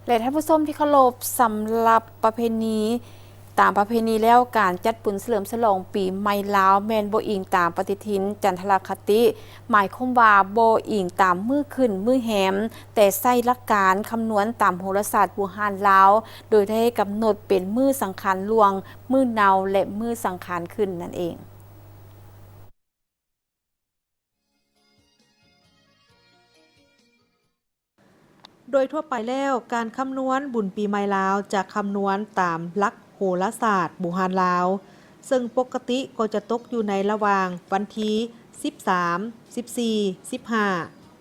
ແລະ ທ່ານຜູ້ຊົມທີ່ເຄົາລົບ, ສຳລັບປະເພນີ, ຕາມປະເພນີແລ້ວ, ການຈັດບຸນສະເຫຼີມສະຫຼອງປີໃໝ່ລາວ ແມ່ນບໍ່ອີງຕາມປະຕິທິນຈັນທະລະຄະຕິ, ໝາຍຄວາມວ່າບໍ່ອີງຕາມມື້ຂຶ້ນມື້ແຮມ, ແຕ່ໃຊ້ຫຼັກການຄຳນວນຕາມໂຫລະສາດບູຮານລາວ, ໂດຍໄດ້ກຳນົດເປັນມື້ສັງຂານຫຼວງ, ມື້ເນົາ ແລະ ມື້ສັງຂານຂຶ້ນນັ້ນເອງ. ໂດຍທົ່ວໄປແລ້ວ, ການຄຳນວນບຸນປີໃໝ່ລາວຈະຄຳນວນຕາມຫຼັກໂຫລະສາດບູຮານລາວ, ເຊິ່ງປົກກະຕິກໍຈະຕົກຢູ່ໃນລະຫວ່າງວັນທີສິບສາມ, ສິບສີ່, ສິບຫ້າ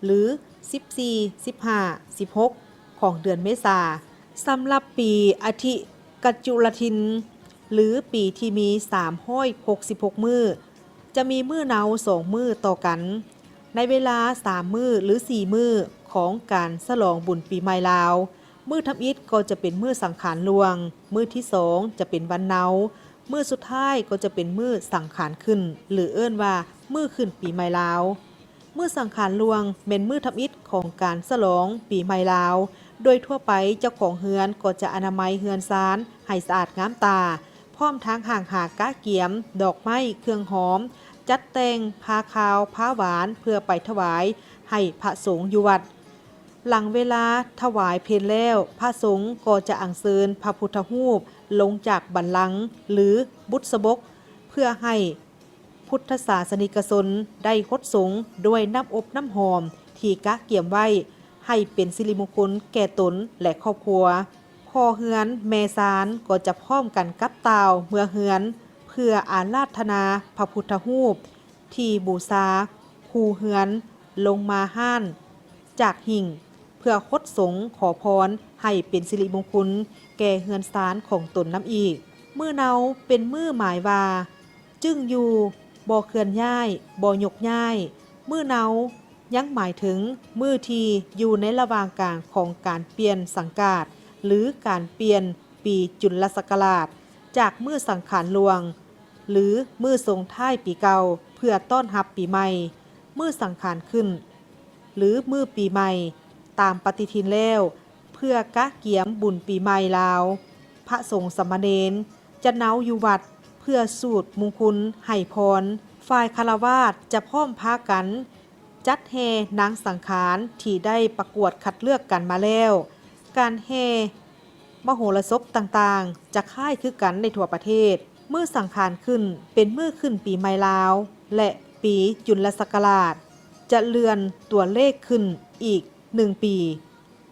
ຫຼື ສິບສີ່, ສິບຫ້າ, ສິບຫົກ ຂອງເດືອນເມສາ. ສຳລັບປີອະທິກະຈຸລະທິນ ຫຼື ປີທີ່ມີສາມຮ້ອຍຫົກສິບຫົກມື້, ຈະມີມື້ເນົາສອງມື້ຕໍ່ກັນ ໃນເວລາສາມມື້ ຫຼື ສີ່ມື້ຂອງການສະຫຼອງບຸນປີໃໝ່ລາວ. ມື້ທຳອິດກໍຈະເປັນມື້ສັງຂານຫຼວງ, ມື້ທີສອງຈະເປັນວັນເນົາ, ມື້ສຸດທ້າຍກໍຈະເປັນມື້ສັງຂານຂຶ້ນ ຫຼື ເອີ້ນວ່າມື້ຂຶ້ນປີໃໝ່ລາວ. ມື້ສັງຂານຫຼວງແມ່ນມື້ທຳອິດຂອງການສະຫຼອງປີໃໝ່ລາວ. ໂດຍທົ່ວໄປເຈົ້າຂອງເຮືອນກໍຈະອະນາໄມເຮືອນຊານໃຫ້ສະອາດງາມຕາ, ພ້ອມທັງຫ້າງຫາກະກຽມດອກໄມ້ເຄື່ອງຫອມ, ຈັດແຕ່ງຜ້າຂາວຜ້າຫວານເພື່ອໄປຖວາຍໃຫ້ພະສົງຢູ່ວັດ. ຫຼັງເວລາຖວາຍເພນແລ້ວ, ພະສົງກໍຈະອັນເຊີນພະພຸດທະຮູບລົງຈາກບັນລັງ ຫຼື ບຸດສະບົກ ເພື່ອໃຫ້ ພຸດທະສາສະນິກະຊົນໄດ້ຫົດສົງດ້ວຍນ້ຳອົບນ້ຳຫອມທີ່ກະກຽມໄວ້ ໃຫ້ເປັນສິລິມຸງຄຸນແກ່ຕົນ ແລະ ຄອບຄົວ. ພໍ່ເຮືອນແມ່ຊານກໍຈະພ້ອມກັນກັບຕ່າວເມືອເຮືອນ ເພື່ອອາລາທະນາພະພຸດທະຮູບທີ່ບູຊາຄູ່ເຮືອນລົງມາຮ້ານ ຈາກຫິ້ງ ເພື່ອຫົດສົງຂໍພອນໃຫ້ເປັນສິລິມຸງຄຸນແກ່ເຮືອນຊານຂອງຕົນນຳອີກ. ມື້ເນົາເປັນມື້ໝາຍວ່າ ຈຶ້ງຢູ່, ບໍ່ເຄື່ອນຍ້າຍ, ບໍ່ຍົກຍ້າຍ. ມື້ເນົາຍັງໝາຍເຖິງມື້ທີ່ຢູ່ໃນລະຫວ່າງກາງຂອງການປ່ຽນສັງກາດ ຫຼື ການປ່ຽນປີຈຸນລະສັກກະລາດ ຈາກມື້ສັງຂານຫຼວງ ຫຼື ມື້ສົ່ງທ້າຍປີເກົ່າ ເພື່ອຕ້ອນຮັບປີໃໝ່. ມື້ສັງຂານຂຶ້ນ ຫຼື ມື້ປີໃໝ່ ຕາມປະຕິທິນແລ້ວ, ເພື່ອກະກຽມບຸນປີໃໝ່ລາວ, ພະສົງສາມະເນນຈະເນົາຢູ່ວັດ ເພື່ອສູດມຸງຄຸນໃຫ້ພອນ. ຝ່າຍຄາລະວາດຈະພ້ອມພາກັນຈັດແຫ່ນາງສັງຂານທີ່ໄດ້ປະກວດຄັດເລືອກກັນມາແລ້ວ. ການແຫ່ມະໂຫລະສົບຕ່າງໆ ຈະຄ້າຍຄືກັນໃນທົ່ວປະເທດ. ມື້ສັງຂານຂຶ້ນເປັນມື້ຂຶ້ນປີໃໝ່ລາວ ແລະ ປີຈຸນລະສັກກະລາດ ຈະເລື່ອນຕົວເລກຂຶ້ນອີກໜຶ່ງປີ.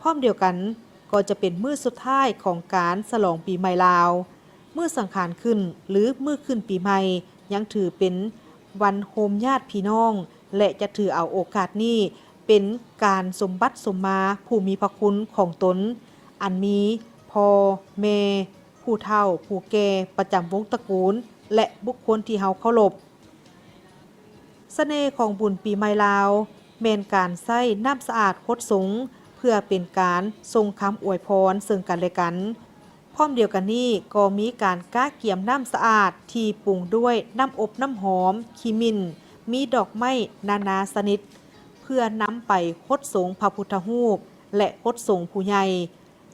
ພ້ອມດຽວກັນກໍຈະເປັນມື້ສຸດທ້າຍຂອງການສະຫຼອງປີໃໝ່ລາວ. ມື້ສັງຂານຂຶ້ນ ຫຼື ມື້ຂຶ້ນປີໃໝ່ ຍັງຖືເປັນວັນໂຮມຍາດພີ່ນ້ອງ ແລະ ຈະຖືເອົາໂອກາດນີ້ເປັນການສົມບັດສົມມາຜູ້ມີພະຄຸນຂອງຕົນ ອັນມີພໍ່, ແມ່, ຜູ້ເຖົ້າ, ຜູ້ແກ່ປະຈຳວົງຕະກູນ ແລະ ບຸກຄົນທີ່ເຮົາເຄົາລົບ. ສະເໜ່ຂອງບຸນປີໃໝ່ລາວ ແມ່ນການໃຊ້ນ້ຳສະອາດຫົດສົງ ເພື່ອເປັນການສົ່ງຄຳອວຍພອນເຊິ່ງກັນແລະກັນ. ພ້ອມດຽວກັນນີ້ກໍມີການກະກຽມນ້ຳສະອາດທີ່ປຸງດ້ວຍນ້ຳອົບນ້ຳຫອມ, ຂີ້ໝິ່ນ, ມີດອກໄມ້ນານາຊະນິດ ເພື່ອນຳໄປຫົດສົງພະພຸດທະຮູບ ແລະ ຫົດສົງຜູ້ໃຫຍ່.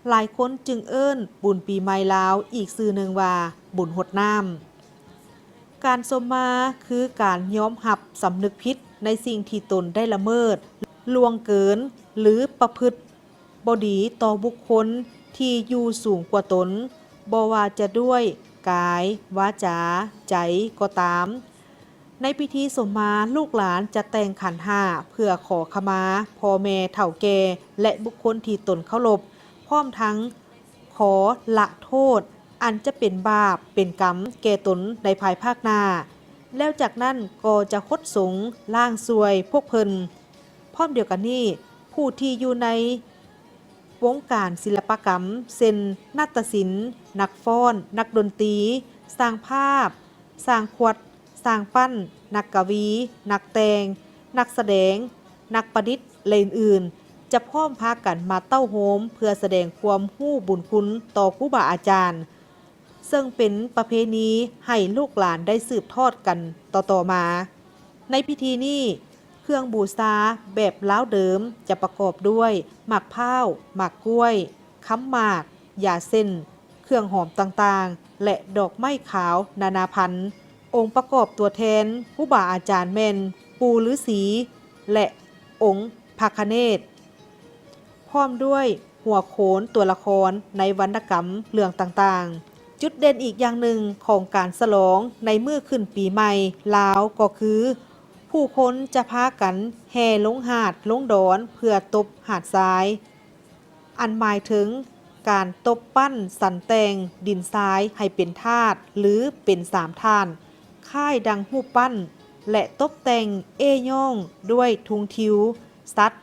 ຫຼາຍຄົນຈຶ່ງເອີ້ນບຸນປີໃໝ່ລາວອີກຊື່ໜຶ່ງວ່າບຸນຫົດນ້ຳ. ການສົມມາຄືການຍອມຮັບສຳນຶກຜິດໃນສິ່ງທີ່ຕົນໄດ້ລະເມີດ, ລ່ວງເກີນ ຫຼື ປະພຶດບໍ່ດີຕໍ່ບຸກຄົນທີ່ຢູ່ສູງກວ່າຕົນ, ບໍ່ວ່າຈະດ້ວຍກາຍ, ວາຈາ, ໃຈກໍຕາມ. ໃນພິທີສົມມາ, ລູກຫຼານຈະແຕ່ງຂັນຫ້າເພື່ອຂໍຂະມາພໍ່ແມ່ເຖົ້າແກ່ ແລະ ບຸກຄົນທີ່ຕົນເຄົາລົບ, ພ້ອມທັງຂໍລະໂທດອັນຈະເປັນບາບເປັນກຳແກ່ຕົນໃນພາຍພາກໜ້າ. ແລ້ວຈາກນັ້ນກໍຈະຫົດສົງລ້າງຊ່ວຍພວກເພິ່ນ. ພ້ອມດຽວກັນນີ້, ຜູ້ທີ່ຢູ່ໃນ ວົງການສິລະປະກຳ ເຊັ່ນ ນາດຕະສິນ, ນັກຟ້ອນ, ນັກດົນຕີ, ຊ່າງພາບ, ຊ່າງຂວັດ, ຊ່າງປັ້ນ, ນັກກະວີ, ນັກແຕ່ງ, ນັກສະແດງ, ນັກປະດິດ ແລະ ອື່ນໆ ຈະພ້ອມພາກັນມາເຕົ້າໂຮມ ເພື່ອສະແດງຄວາມຮູ້ບຸນຄຸນຕໍ່ຄູບາອາຈານ. ເຊິ່ງເປັນປະເພນີໃຫ້ລູກຫຼານໄດ້ສືບທອດກັນຕໍ່ໆມາ. ໃນພິທີນີ້, ເຄື່ອງບູຊາແບບລາວເດີມຈະປະກອບດ້ວຍໝາກພ້າວ, ໝາກກ້ວຍ, ຄຳໝາກ, ຢາເສັ້ນ, ເຄື່ອງຫອມຕ່າງໆ ແລະ ດອກໄມ້ຂາວນານາພັນ. ອົງປະກອບຕົວແທນຄູບາອາຈານແມ່ນປູ່ລືສີ ແລະ ອົງພະຄະເນດ ພ້ອມດ້ວຍຫົວໂຂນຕົວລະຄອນໃນວັນນະກຳເລື່ອງຕ່າງໆ. ຈຸດເດັ່ນອີກຢ່າງໜຶ່ງຂອງການສະຫຼອງໃນມື້ຂຶ້ນປີໃໝ່ລາວກໍຄື ຜູ້ຄົນຈະພາກັນແຫ່ລົງຫາດລົງດອນເພື່ອຕົບຫາດຊາຍ ອັນໝາຍເຖິງການຕົບປັ້ນສັນແຕ່ງດິນຊາຍໃຫ້ເປັນທາດ ຫຼື ເປັນສາມທາດ ຄ້າຍດັ່ງຮູບປັ້ນ ແລະ ຕົບແຕ່ງເອ້ຍ້ອງດ້ວຍທຸງທິວ, ສັດ,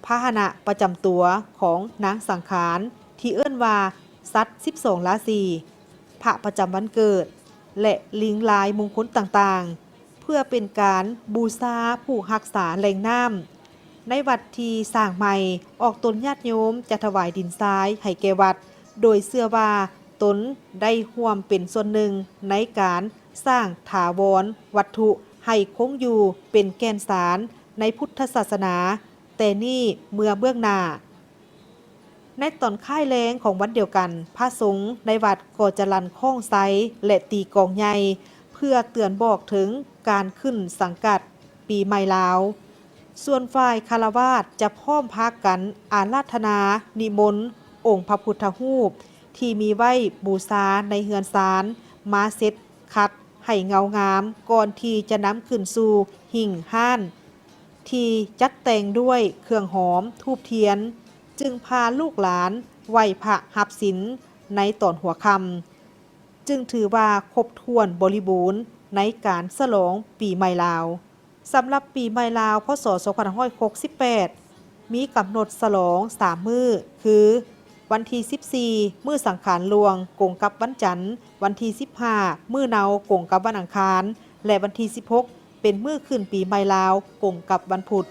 ພາຫະນະປະຈຳຕົວຂອງນາງສັງຂານ ທີ່ເອີ້ນວ່າສັດສິບສອງລາສີ, ພະປະຈຳວັນເກີດ ແລະ ລິງລາຍມຸງຄຸນຕ່າງໆ ເພື່ອເປັນການບູຊາຜູ້ຮັກສາແຫຼ່ງນ້ຳ. ໃນວັດທີ່ສ້າງໃໝ່, ອອກຕົນຍາດໂຍມຈະຖວາຍດິນຊາຍໃຫ້ແກ່ວັດ, ໂດຍເຊື່ອວ່າຕົນໄດ້ຮ່ວມເປັນສ່ວນໜຶ່ງໃນການສ້າງຖາວອນວັດຖຸໃຫ້ຄົງຢູ່ເປັນແກ່ນສານໃນພຸດທະສາສະໜາ ແຕ່ນີ້ເມື່ອເບື້ອງໜ້າ. ໃນຕອນຄ້າຍແລງຂອງວັນດຽວກັນ, ພະສົງໃນວັດກໍຈະລັ່ນຄ້ອງໄຊ ແລະ ຕີກອງໃຫຍ່ ເພື່ອເຕືອນບອກເຖິງການຂຶ້ນສັງກັດປີໃໝ່ລາວ. ສ່ວນຝ່າຍຄາລະວາດຈະພ້ອມພາກັນອາລາທະນານິມົນອົງພະພຸດທະຮູບທີ່ມີໄວ້ບູຊາໃນເຮືອນຊານ ມາເຊັດຂັດໃຫ້ເງົາງາມ ກ່ອນທີ່ຈະນຳຂຶ້ນສູ່ຫິ້ງຮ້ານ ທີ່ຈັດແຕ່ງດ້ວຍເຄື່ອງຫອມ, ທູບທຽນ, ຈຶ່ງພາລູກຫຼານໄຫວ້ພະຮັບສິນໃນຕອນຫົວຄ່ຳ, ຈຶ່ງຖືວ່າຄົບຖ້ວນບໍລິບູນໃນການສະຫຼອງປີໃໝ່ລາວ. ສຳລັບປີໃໝ່ລາວ ພ.ສ. ສອງພັນຫ້າຮ້ອຍຫົກສິບແປດ ມີກຳນົດສະຫຼອງສາມມື້ ຄື ວັນທີສິບສີ່ ມື້ສັງຂານຫຼວງ ກົງກັບວັນຈັນ, ວັນທີສິບຫ້າ ມື້ເນົາ ກົງກັບວັນອັງຄານ ແລະ ວັນທີສິບຫົກ ເປັນມື້ຂຶ້ນປີໃໝ່ລາວ ກົງກັບວັນພຸດ.